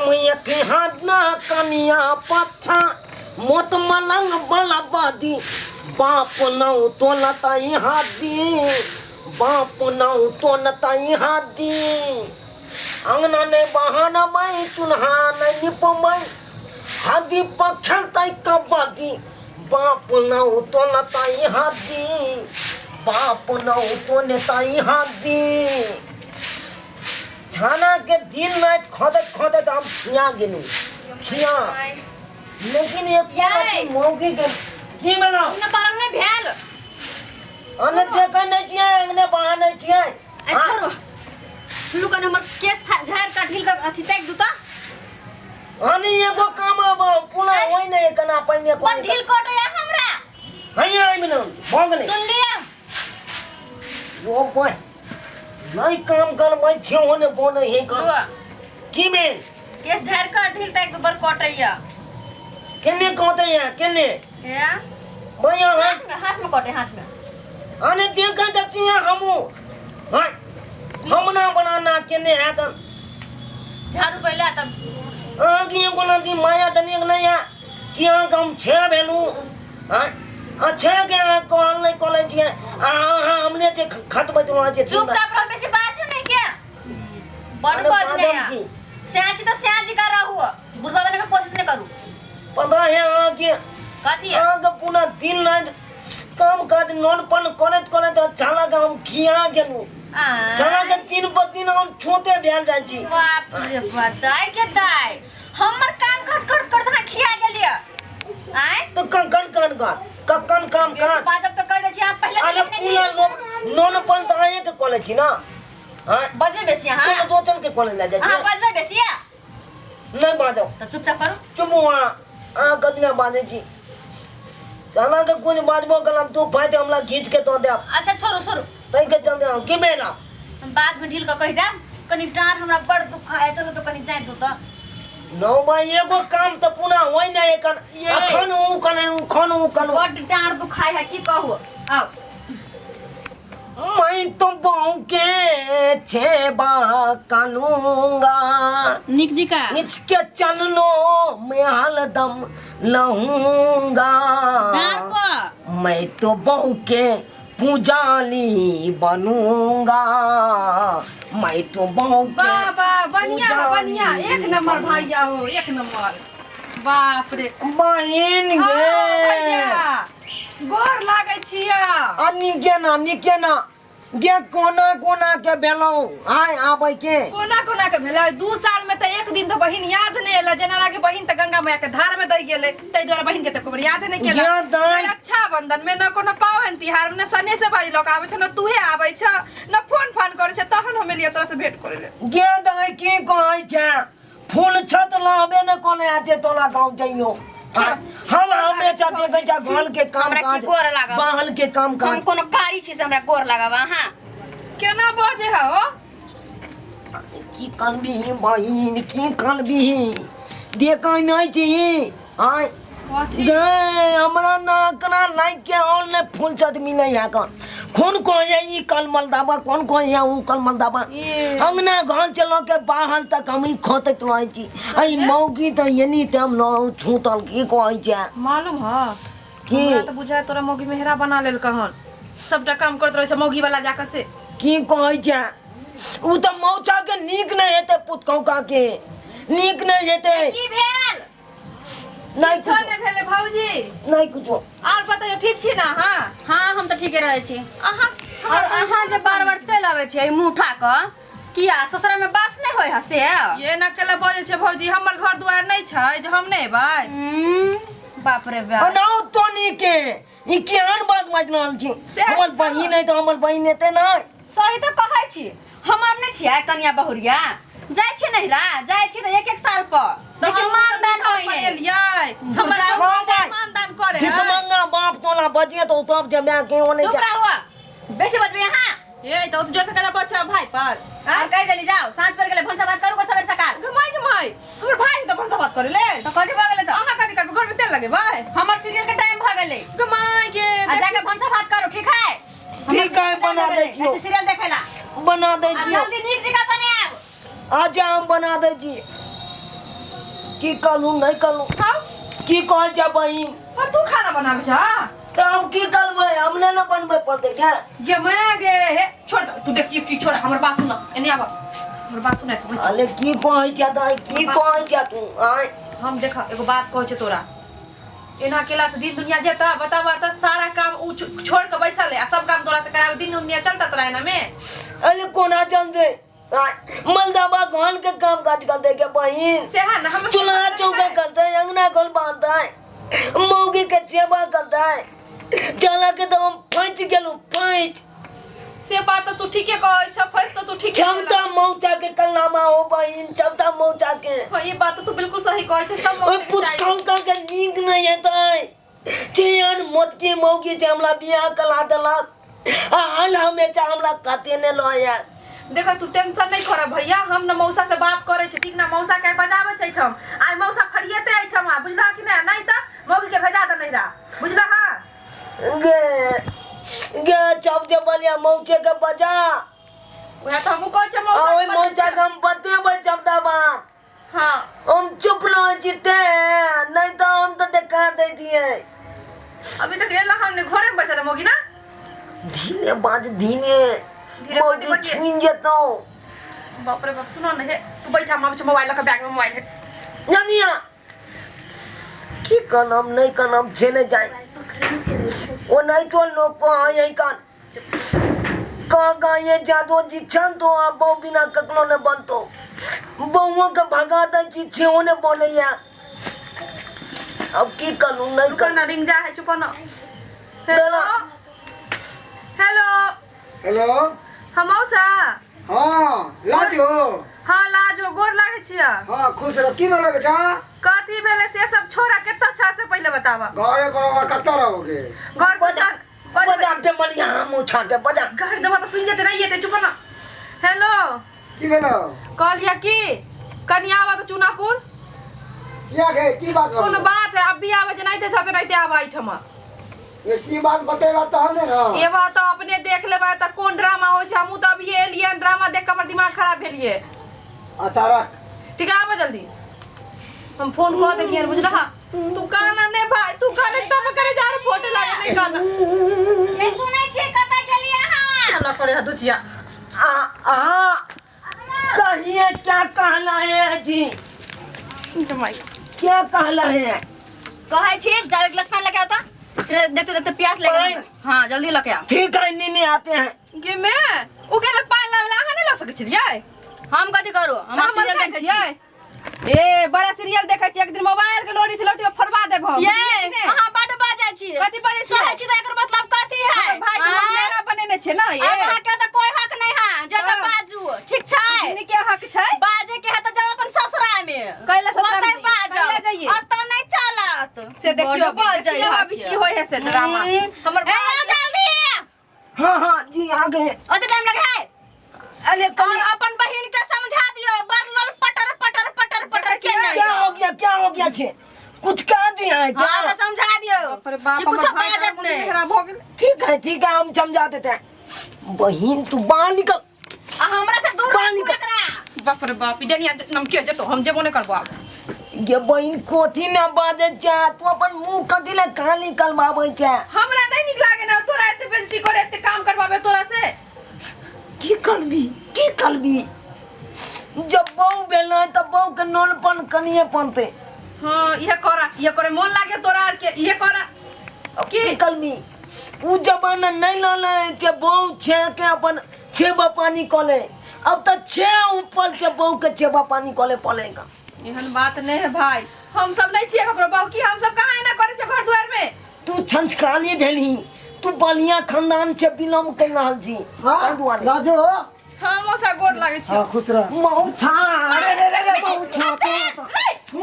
हम एक हाथ ना कनिया पत्था मोत मलंग बला बादी बाप नौ तो लताई हादी बाप नौ तो लताई हादी अंगना ने बहाना बाई चुन्हा नै निपमै हादी पर खेलतै कबड्डी बाप नौ तो लताई हादी बाप नौ तो नेताई हादी छाना के दिन रात खोदत खोदत हम खिया गेलू खिया लेकिन एक याय। मौगी के की भेलो न परंग नहि भेल अने देखै नहि छियै अंगने बहानै छियै आ छोड़ो लुकन हमर केस झाड़ का ढील का अथी ताकि दू त अने एगो काम अब पुनः होय नहि कना पहिने कोन ढील कटैया हमरा हैया एहिमे न भऽ गेलै सुन लिअ यो बय नहीं काम करबै छियै ओने बोने हे कर लुआ की भेल केस झाड़ का ढील ताकि दू बर कटैया केने कहते हैं केने हे भैया है हाथ में हाथ में कटे हाथ में अने देखै तऽ छियै हमहूँ हैं हम ना बनाना केने है कन झाड़ू पहले तब अहाँके एगो नदी माया तनिक नहि है कि अहाँके हम छे भेलहुँ हैं अच्छा के अहाँ कहल नहि कहले छियै आ अहाँ हमने जे खतबैत रहै छियै चुपचाप रहो बेसी बाजू नहीं के बड़ अरे बाजू नहीं बाजब की? स्याची तो स्याची का रहू बुढ़वा बने के कोशिश नहीं करू पता है अहाँके कथी है अहाँके पूरा दिन राति काम काज नॉनपन करैत करैत छाला के हम खिया गेलहुँ छाला के दिन पर दिन हम छोटे भेल जाइ छी बाप रे बाप दाय के दाय हमर काम काज करत करत अहाँ खिया गेलियै आँय तो कन कन कर कखन काम बेसी काज बाजब तऽ कहि दै छी अहाँ पहिले से अरे लिखने छी पूरा नॉनपन तऽ अहाँके कॉलेज छी ना आँय बजबै बेसी अहाँ कोनो दोसर के कॉलेज लए जाइ अहाँ छी बजबै बेसी नहि बाजो तऽ चुपचाप करू चुप अहाँ अहाँ कतना बाजै छी अहाँके कुछ बाजबो कलम तू फायदे हमरा घीच के दऽ देब अच्छा छोड़ू छोड़ू ताहिके चलते अहाँ की भेल आब? हम बाद में ढील कऽ कहि देब कनि डाँर हमरा बड़ दुखाय चलू तऽ कनि जाय दू तऽ नौ भाई एगो काम तऽ पुनः होइ नहि एखन ये। अखन ऊ कने उखन ऊ कन बड्ड डाँर दुखाय है की कहू आउ मैं तो बहू के छेबा कानूंगा नीक जी का इसके चलनो में हलदम लहूंगा डाँर पर मैं तो बहू के पुजाली बनूंगा मैं तो बहू के वाह वाह बढ़िया पुजाली बढ़िया एक नंबर भैया हो एक नंबर बाप रे बहिन हाँ, गे भैया गोर लागै छिया आ नीके ना नीके ना गे कोना कोना के भेलौ आय आबै के कोना कोना के भेलै 2 साल में तऽ एक दिन तऽ बहिन याद नहि एलै जेना लागे बहिन तऽ गंगा मैया के धार में दहि गेलै ताहि दुआरे बहिन के तऽ कोनो याद नहि केला याद न नहि। रक्षाबंधन में न कोनो पाबनि तिहार में न सने से बारी लऽ के आबै छै न तूहे आबै छ न फोन फान करै छै तहन हम एलियै तोरा से भेंट करै ले गे दाइ की कहै छै फूल छत लाबे ने कोने आते तोला गाँव जइयो हम हमेशा देखै छ घर के काम हमरा की काज गोर लागब? बाहर के काम हम काज कोनो कारी छी से हमरा गोर लागब अहाँ केना बजे है ओ की करबी बहिन की करबी देखै नहि छी आय कथी गे हमरा ना कना लाइक के और ने फूल छत मिले है कन कोन कहे ई कल मलदाबा कोन कहे ऊ कल मलदाबा ये। अंगना घर से लऽ के बाहर तक हम ई खोतैत रहै छी एहि मौगी तऽ एनी तऽ हम न छूतल की कहै छै मालूम है की? हमरा तऽ बुझाय तोरा मौगी मेहरा बना लेल हन सबटा काम करैत रहै छै मौगी वाला जाके से की कहै छै ऊ तऽ मौचा के नीक नहि हेतै पुतकौका के नीक नहि हेतै की भेल नहि किछो कुछो नहि भेलै भौजी नहि कुछो आर बतैयौ ठीक छी ने अहाँ हाँ हम तऽ ठीके रहै छी अहाँ और अहाँ जे बार बार चलि आबै छियै मुँह उठा कऽ किया ससुरा में बास नहि होइ है से ये ना केला बजै छै भौजी हमर घर दुआर नहि छै जे हम नहि एबै बाप रे बाप अनाउ तो नीके ई केहन बात बाजि रहल छी से हमर बहिन है तऽ हमर बहिन एते नहि सही तऽ कहै छी हम आब नहि छियै कनिया बहुरिया जाइ छियै नैहरा जाइ छियै तऽ एक एक साल पर तऽ लेकिन हम मानदान तऽ होइ पर नहि एलियै हमर जाउ, बाप जाउ। मानदान करे भीख है मंगा बाप तोला बजिए तो तब जमा के ओने चुप रहो बेसी बजबै अहाँ ए तऽ ओ जोर से केला बच्चा भाई पर और कहि देली जाओ साँझ पर गेलै भनसा भात करू सबेर सकाल गमाई गमाई हमर भाई के तऽ भनसा भात करे ले तऽ कथी भऽ गेलै तऽ अहाँ कथी करबै घर में तेल लगेबै हमर सीरियल के टाइम भऽ गेलै गमाई के आ जाके भनसा भात करू ठीक है ठीक है बना दै छियौ सीरियल देखै ला बना दै आ छियौ जल्दी नीक जकाँ बनायब अच्छा हम बना दै छी की कहलू नहीं कहलू हाँ की कहै छै बहिन और तू खाना बनावे छ तऽ हम की करबै हमने ने बनबै पड़तै क्या ये मैं गे हे छोड़ दे तू देख चीज छोड़ हमर बात सुन एने आब हमर बात सुन तो बैस। अरे की कहै छै तऽ की कहै छै तू आय हम देख एगो बात कहै छै तोरा एना केला से दिन दुनिया जेता बतावा त सारा काम उ छोड़ के बैसल है आ सब काम तोरा से करावे दिन दुनिया चलता तोरा एना में अरे कोना चलते आय मलदाबा घन के काम काज करते के बहिन से है ना हम चूल्हा चौका करते है अंगना घर बांधता है मौगी के सेवा करता है चला के तो हम फंस गेलू फंस से बात तो तू ठीके कहै छ फंस तो तू ठीके क्षमता मौचा के कलनामा हो बहिन क्षमता मौचा के हां ये बात तो तू बिल्कुल सही कहै छ सब ओए मौसी के चाहिए पुतौका के नीक नहीं हेतै चेहन मोतकी मौगी छै हमरा बियाह कला देलक आ हाल हमेशा हमरा कते ने लऽ आयल देखो तू टेंशन नहीं कर भैया हम न मौसा से बात करे छी ठीक ना मौसा के बजावे छै हम आइ मौसा फरिएते एठम आ बुझला कि नहीं नहीं त मौगी के भेजा दे नहीं रा बुझला हां गे गे चप चपलिया मौचे के बजा उहे त हमहू कहै छै आ मौसा ओहि के बजा मौचा के हम बतेबै चपता बात हां हम चुप रह जीते नहीं तो हम तो देखा दे दिए अभी तक एला हम ने घरे में बैसल मौगी ना धीरे बाज धीरे धीरे मौगी बाज, बाज। छुइन जेतौ बाप रे बाप सुनो न हे तू बैठा हम आबै छै मोबाइल लऽ के बैग में मोबाइल है जानिया की कनम नहीं कनम छे नहीं जाए वो नहीं तो लोग को हाँ यही कान कहाँ कहाँ ये जादू जी छन तो आ बहु बिना ककनो ने बनतो बहुओं के भगा दे छी छेओ ने बनैया अब की करू नहीं रुको करू ना रिंग जा है चुप न हेलो दादा। हेलो हेलो हम मौसा हाँ लाजो हाँ लाजो गोर लागै छियै हाँ खुश रह की भेलो बेटा कथी भेलै से सब छोड़ा कतऽ छ से पहिले बताबऽ घरे पर रहो, कतऽ रहोगे घर पर बजा बजा के मलिया हम उठा के बजा घर देबऽ तऽ सुनि जेतै नहि एतै चुप न हेलो की भेलो कहलियै की कनि आबऽ तऽ चुनापुर किया गे की बात कोनो भेलो बात है अभी आबै छै नहि छै तऽ नहि आबऽ एहिठमा ये की बात बतेबा तहन ने ना ये बात तऽ अपने देख लेबै तऽ कोन ड्रामा होइ छै हमहूँ तऽ अभिये एलियै ड्रामा देख कऽ हमर दिमाग खराब भेलियै अच्छा रख ठीक है आबऽ जल्दी हम फोन कऽ देलियै बुझलह तू काना ने भाई तू काने तब करे जा रे फोटो लागे नहीं काना ये सुनै छियै कतऽ गेलियै अहाँ हल्ला करे है दुचिया आ आ कहिए क्या कहला है जी क्या कहला है कहै छी जाओ एक गिलास पानी लेके आओ तो से देखते देखते प्यास लग पानी? हाँ जल्दी लेके आओ ठीक है नीनी आते हैं गे में उ गेले पानी लावे अहाँ नहीं ला सकै छलियै हम कथी करू हम अहाँ सीरियल देखै देखै छी छियै ए बड़ा सीरियल देखै छी एक दिन मोबाइल के लोरी से लौटी में फरवा देब हम ये बुझलियै ने? अहाँ बड बाजै छी कथी बाजै छियै? सहै छी तऽ एकर मतलब कथी है हमर भाई के आँय? मेरा बनेने छै ना ये आब अहाँके तऽ कोई हक नहीं है जे तऽ हाँ। बाजू ठीक छै के हक छै बाजे के है तऽ जाओ अपन ससुराल में कैला ससुराल में ओतै बाजब कैला जाइए? ओतऽ नहीं चलत से देखियो बड बाजै देखियो अभी की होय है से ड्रामा हमर ए भाई आओ जल्दी हाँ हाँ जी आ गए ओते टाइम लगे है अरे और कल अपन बहिन के समझा दियो बड़ लोल पटर पटर पटर पटर के नहीं क्या हो गया क्या हो गया छे कुछ कह दिया है क्या हाँ तो समझा दियो बाप रे बाप कि कुछ हमर भाई बाजत के नहीं खराब हो गेल ठीक है हम समझा देते हैं बहिन तू बाहर निकल आ हमरा से दूर बाहर रखू निकल एकरा बाप रे बाप ई डनिया नमके जेतो हम जेबो नहीं करबो आब ये बहिन कोथी ना बाजे छै तू अपन मुंह कथी ले खाली करबाबै छै हमरा नहीं नीक लागे ना तोरा एते बेइज्जती करे एते काम करबाबे तोरा से की करबी की करबी जब बहु भेल तऽ बहु के नोलपन कनिए पनते हाँ इहे करा इहे करे मोन लागे तोरा आर के इहे करा की करबी उ जमाना नहीं लले जे बहु छे के अपन छेबा पानी कऽ ले अब तऽ छे ऊपर छे बहु के छेबा पानी कऽ ले पड़ेगा एहन बात नहीं है भाई हम सब नहीं छियै ककरो बाबू की हम सब कहाँ एना करै छियै घर दुआर में तू छंछकाली भेलही तू बलिया खानदान से बिलोंग कर रहल छी हाँ ताहि दुआरे राजू हाँ मौसा गोर लागै छी हाँ खुश रह मौथा अरे रे रे रे मौथा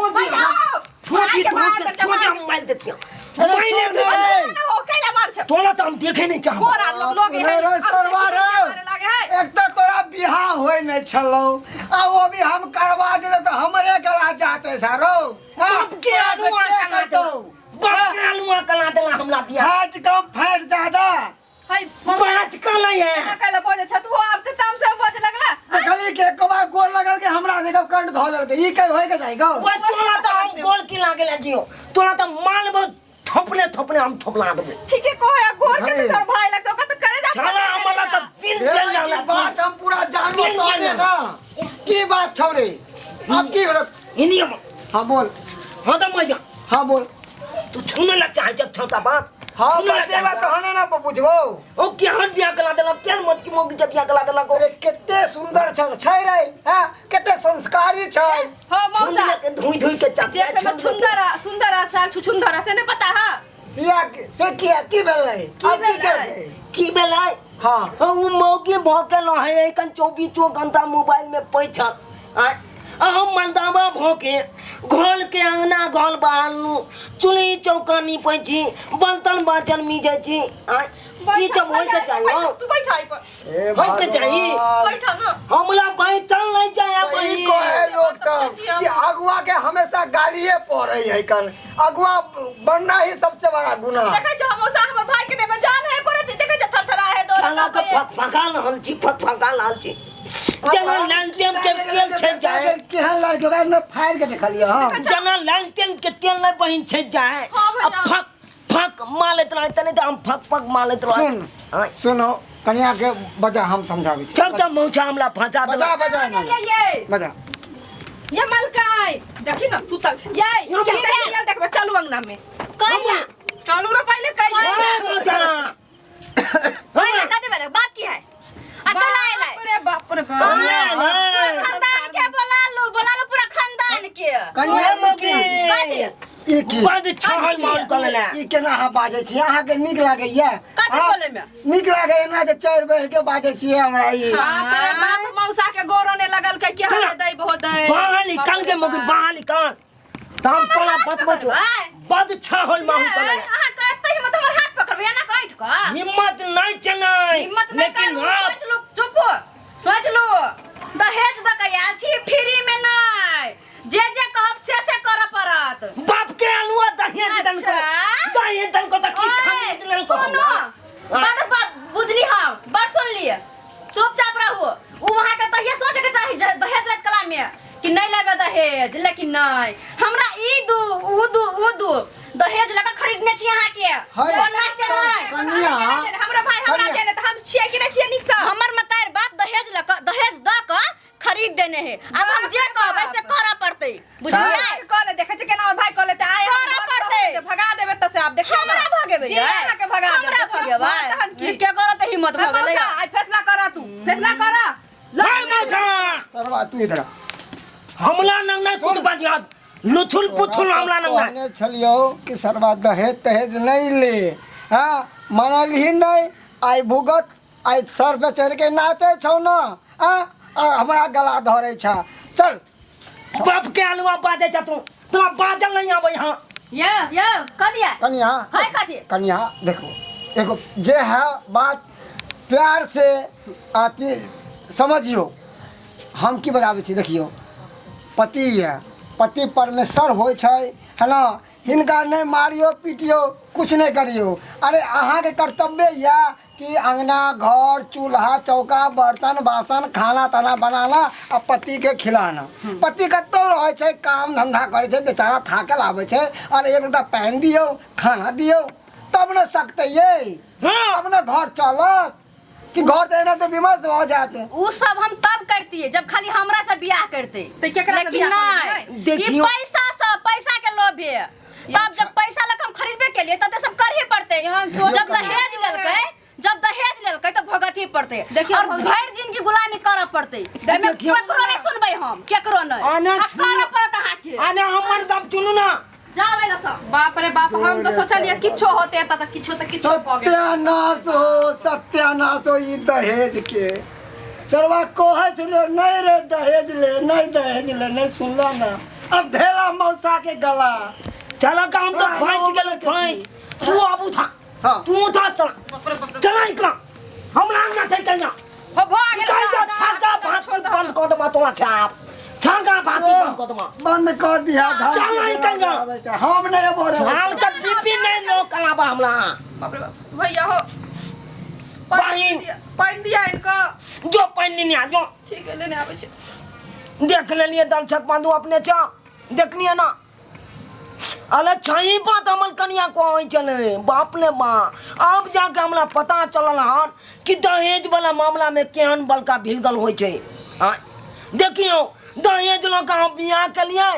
छोटी छोटी हम मार देतियो अरे छोड़ दे हो कैला मार छ तोरा तो हम देखे नहीं चाहब गोर आर लोग लोग रे रे सरवा रे लागे है एक तऽ तोरा बियाह होय नहि छलौ आ वो भी हम करवा दिले तऽ हमरे गला जाते सारो बाप के आलुआ कला देला बाप के आलुआ कला देला हमरा बियाह हाथ कम फैट ज्यादा है बात कला है कैला बजे छ तू आब ते ताम से बजे लगला देखली भाभी के एको बार गोर लगल के हमरा देखब कंठ धो लेलके ई के होय के जाई गो। ओए तोरा तो हम गोल की लागेला जियो, तोरा तो माल बहुत थोपने थोपने हम थोपला देबो। ठीके कहे गोर के अरे। तो तोहर भाई लगतो, ओकर तो करे जा। साला हमरा तो दिल रे चल भाई, जाला। की बात हम पूरा जानबो दिल तो चल ने ना की बात छौ रे, अब की भेलो? इनी हाँ बोल। हाँ तो मैं जा। हाँ बोल। तू छूने ला चाहे जब छौता बात। हाँ छूने ला बतेबा चाहे। तहने ना बुझबो। ओ केहन बियाह करा देलक, केहन मत की मौगी जब बियाह करा देलक। अरे कते सुंदर छल छै रे, हाँ कते संस्कारी छै। हो मौसा छुंदर के धुई धुई के चाप देखे में सुंदर आ, सुंदर आ साल छुछुंदर आ, से नहीं पता हा। सिया से किया की भेलै? की अब की भेलै? करबै? की भेलै? हाँ। हाँ, उ मौगी भऽ के रहै कन 24 घंटा मोबाइल में पैछल आय, आ हम मर्दाबा भऽ के घोल के अंगना घोल बहालू, चूल्ही चौका नीपै छी, बर्तन बासन मीजै छी आय, ई सब होय के चाही। हौ। तू बैठ आई पर। हे होय के चाही। भगवान। बैठ ना। हमरा बैठल नहीं चाहे सही बहिन। कहे लोग सब कि अगुआ के हमेशा गालिए पड़े है कन, अगुआ बनना ही सबसे बड़ा गुनाह। देखै छ मौसा हमर भाई के देह में जान है कोरे, देखै छ थरथरा है डोर। साला के फक फका रहल छी, फक फका रहल छी। जना लालटेन के तेल छेक जाए। केहन लड़के बाद में फाड़ के देखलिए हम। जना लालटेन के तेल नहीं बहिन छेक जाए। हाँ भैया। अब फक फक मारैत रहै तने तऽ हम फक फक मारैत रहै। सुन सुनो कनिया के बजा, हम समझाबै छी। चल तऽ मौसा हमरा फंसा बजा देलक। बजा ना ये ये बजा। ये मलकाई देखी ना सुतल ये हम के देखी देखबे, चलू अंगना में। कन्या चलू रे पहले कहिया। ए, मौसा। कन्या कथी भेलै, बात की है? आ कल आयल है। बाप रे बाप रे बाप। कन्या पूरा ने। खानदान के बोला लो, बोला लो पूरा खानदान के। कनिया ए, मौगी। कथी? ई की? बड छहल माल कलेला। ई केना अहाँ बाजै छी? अहाँके नीक लागैया? कथी हाँ? बोलै में? नीक लागैया ना जे चारि बैठ के बाजै छियै हमरा ई? बाप रे बाप, मौसा के गोरो ने लगल के के चला। दै बहुत दै। बाहर निकाल के मौगी, बाहर निकाल। त हम तोरा बतबै छौ। बड छहल माल कलेला। अहाँ कहते हिम्मत हमर हाथ पकड़बै एना काटि कऽ। हिम्मत नहीं चलै। हिम्मत नहीं लेकिन करू, हाँ, सोच लो, चुप हो, सोच लो। दहेज दऽ के आयल छी फ्री में नहीं, जे जे कहब से से करऽ पड़त। बाप के आलुआ दहेज दन को। अच्छा। दहेज दन को त की ओए, खरीद लेल को। सुनो, बड़ बात बुझली हम, बड़ सुन लिए, चुपचाप रहू। उ वहाँ के तहिया सोचे के चाही दहेज लैत कला में कि नहीं लेबे दहेज, लेकिन नहीं हमरा ई दू उ दू उ दू दहेज लगा खरीदने छी अहाँ के। है। कोना के नहीं। कनिया। हमरा भाई हमरा कनिया। देने त हम छियै कि नहीं छियै नीक सँ? हमर मतार बाप दहेज लक दहेज द क खरीद देने है, अब हम जे कहबै से करऽ पड़तै, बुझलियै? कह ले देखै छी केना हमर भाई कह लेतै, आइ हम करऽ घर पड़तै। पर भगा देबै त से आब देखियौ ना। हमरा भगेबै जी, यै? अहाँके भगा देबै। हमरा भगेबै? तहन की? के करत हिम्मत भऽ गेलै? मौसा, आइ फैसला कर, तू फैसला कर। हाय मौसा। सरवा तू इधर आ। हमला नंग नहीं कुछ बाजियात लुथुल पुथुल हमला नंग नहीं। कहने छलियौ कि सरवा दहेज तहेज नहीं ले, हाँ मनलही नहीं, आइ भुगत, आइ सर पे चढ़ के नाचे छौ ना, हाँ आ हमरा गला धरे छ। चल बाप के आलुआ बाजे छ तू, तोरा बाजल नहीं आबै। हां यो यो कह दिया। कनिया। हाय कथी? कनिया देखो देखो जे है बात प्यार से आती समझियो। हम की बताबै छी देखियो, पति है, पति परमेश्वर होइ छै है ना, हिनका नहीं मारियो पीटियो कुछ नहीं करियो। अरे अहाँके कर्तव्य यऽ कि अंगना घर चूल्हा चौका बर्तन बासन खाना ताना बनाना आ पति के खिलाना। पति कतौ रहै छै, काम धंधा करै छै, बेचारा थाकल आबै छै, और एक लोटा पानि दियौ खाना दियौ तब ने सकतै ये, तब ने घर चलत, कि घर तऽ एना तऽ विमर्श भऽ जायत। उ सब हम तब करतिए जब खाली हमरा से बियाह करते। तऽ केकरा से लेकिन बियाह नहीं, करबै? ई देखियौ। पैसा से, पैसा के लोभ है। तब जब पैसा लग हम खरीदबे के लिए तब सब करहे पड़ते। एहन सोच जब दहेज लेलकै, जब दहेज लेलकै तऽ भोगत ही पड़ते। देखियौ और भौजी। भरि जिंदगी गुलामी करऽ पड़ते। एहिमे देखियौ। केकरो नहीं सुनबै हम, केकरो नहीं। आना आ करऽ पड़त अहाँके। आने हमर दम चुनू ना। जाओ एला सब। बाप रे बाप, हम तो सोचलिए किछो होते त किछो त किछो भऽ गेल। सत्यानाश हो, सत्यानाश हो ई दहेज के। सरवा कहै छलै नहीं रे दहेज ले, नहीं दहेज ले, नहीं सुनला ना, अब ढेला मौसा के गला। चला काम तो हाँ, फांच हाँ, गेल, हाँ, फांच। तू आबू था। हाँ। तू था चल। चला इकरा। हमरा अंगना चल चल जा। हो भऽ गेल। निकल जा, छाका भात बंद कऽ देबा तोरा छाप। छाका भात बंद कऽ देबा। बंद कऽ दिहा धान चल के नहीं चल जा। आबै छै। हम नहीं अबो रे। झाल के बीपी नहीं लो कलाबा हमरा। बाप रे बाप, भैया हो। बहिन पानि दिया इनका। जो पानि लेने आ जो। ठीक है, लेने आबै छी। देख लेलिए दलछक बांधू अपने छ देखलिए ना। अरे छही बात हमर कनिया कहै छलै, बाप ने बा। अब जाके हमरा पता चलल हन कि दहेज वाला मामला में केहन बड़का भिलगल होइ छै। आँय देखियौ दहेज लऽ कऽ हम बियाह केलियै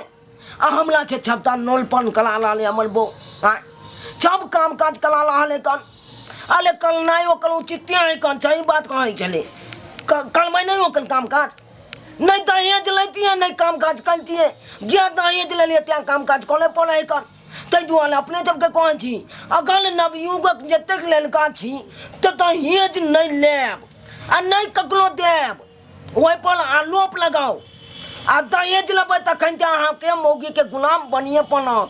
आ हमरा छै छबता नोलपन कला रहल हमर बो। आँय सब काम काज कला रहल है कन। अरे कल नहीं ओकर उचित है कन, सही बात कहै छलै। करबै नहीं ओकर काम काज, नहीं दहेज लैतियै नहीं काम काज करतियै। जे दहेज लेलियै तैं काम काज करे पड़ै है कन। ताहि दुआरे अपने सबके कहै छी अगर नवयुवक जतेक लड़का छी तऽ दहेज नहि लेब आ नहि ककरो देब, ओहिपर आरोप लगाउ। आ दहेज लेबै तखन तऽ अहाँके मौगीके गुलाम बनिए पड़त।